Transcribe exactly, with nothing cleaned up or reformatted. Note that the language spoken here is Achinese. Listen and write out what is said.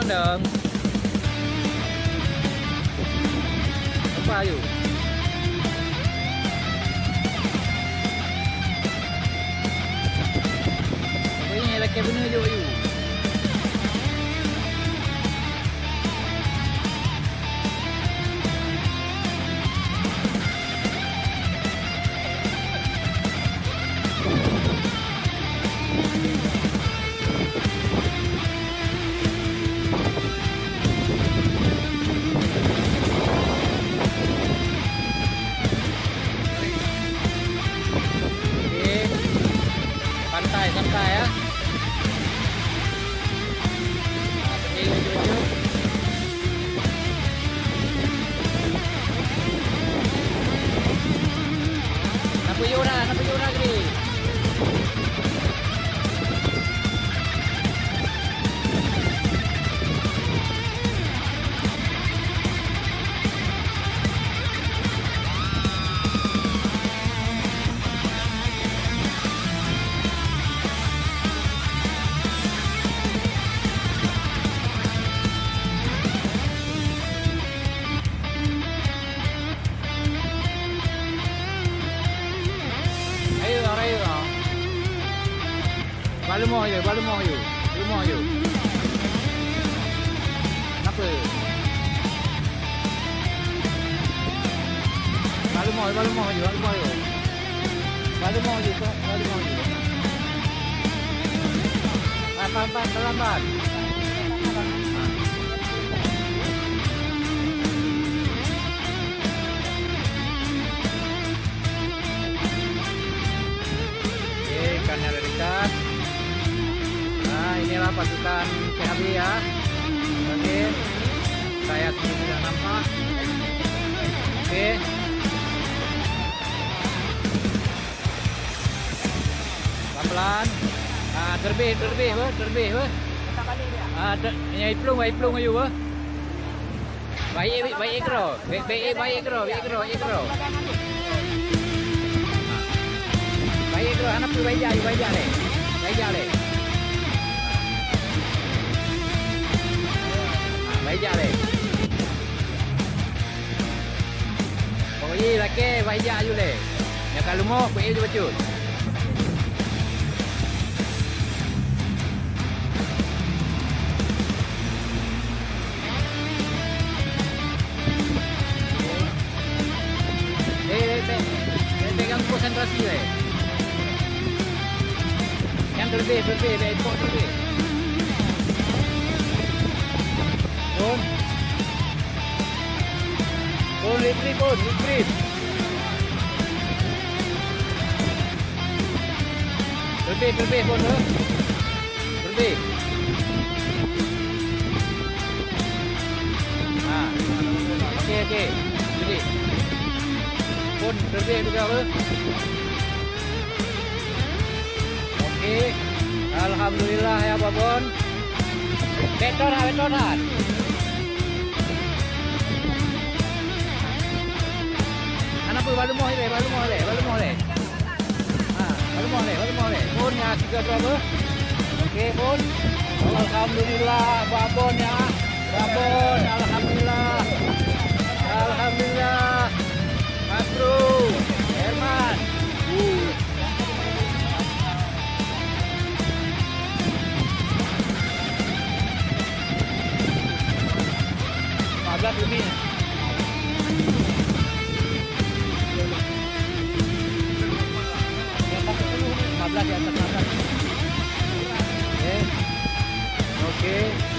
Dong. Apa ayu? Apa ini lagi bener juk ayu? Oke. Santai, santai ya. Nah, kecil, kecil, kecil. Neupeuyoh na, neupeuyoh na, Gri. Ayo, ayo. Ba leumo ayo, ba leumo ayo. Leumo ayo. Kenapa? Ba leumo, ba leumo ayo, ba leumo ayo. Ba leumo ayo, ba leumo ayo. Lambat, lambat, lambat. Oke, ikannya ada dekat. Nah, inilah pasukan P H B ya. Oke. Saya sendiri tidak nampak. Oke. Pelan-pelan. Ah, terbeh, terbeh, bah, terbeh, bah. Ah, ter-, nyang iplueng, bah, iplueng ayu, bah. Baik, baik, baik, kro. Baik, baik, baik, kro, baik, kro, baik, kro. Baik, kro, hana peue, baik jak, baik jak lé. Baik jak lé. Ah, baik jak lé. Pokoknya, lakée, baik jak aju lé. Nyang ka leumoh, peuék ju bacut. Eh, eh, eh, eh, pegang konsentrasi, eh. Nyang terlebih, terlebih, eh, kok terlebih. Pun. Pun, retrieve, pun, retrieve. Terlebih, terlebih, pun, tu. Berhenti. Ha. Okey, okey. Jadi. Pun terlebih juga apa? Okey. Alhamdulillah ya, Babon. Beton ha, beton ha. Anak pun baru moh leh, baru moh leh, baru moh leh. Ha, baru moh leh, baru moh leh. Pun ya, tiga dua ber. Okey, pun. Alhamdulillah, babon ya. Babon, alhamdulillah. Alhamdulillah. Masrul, Herman. Empat belas lebih. Lima belas, di atas lima belas. Okey. Okey.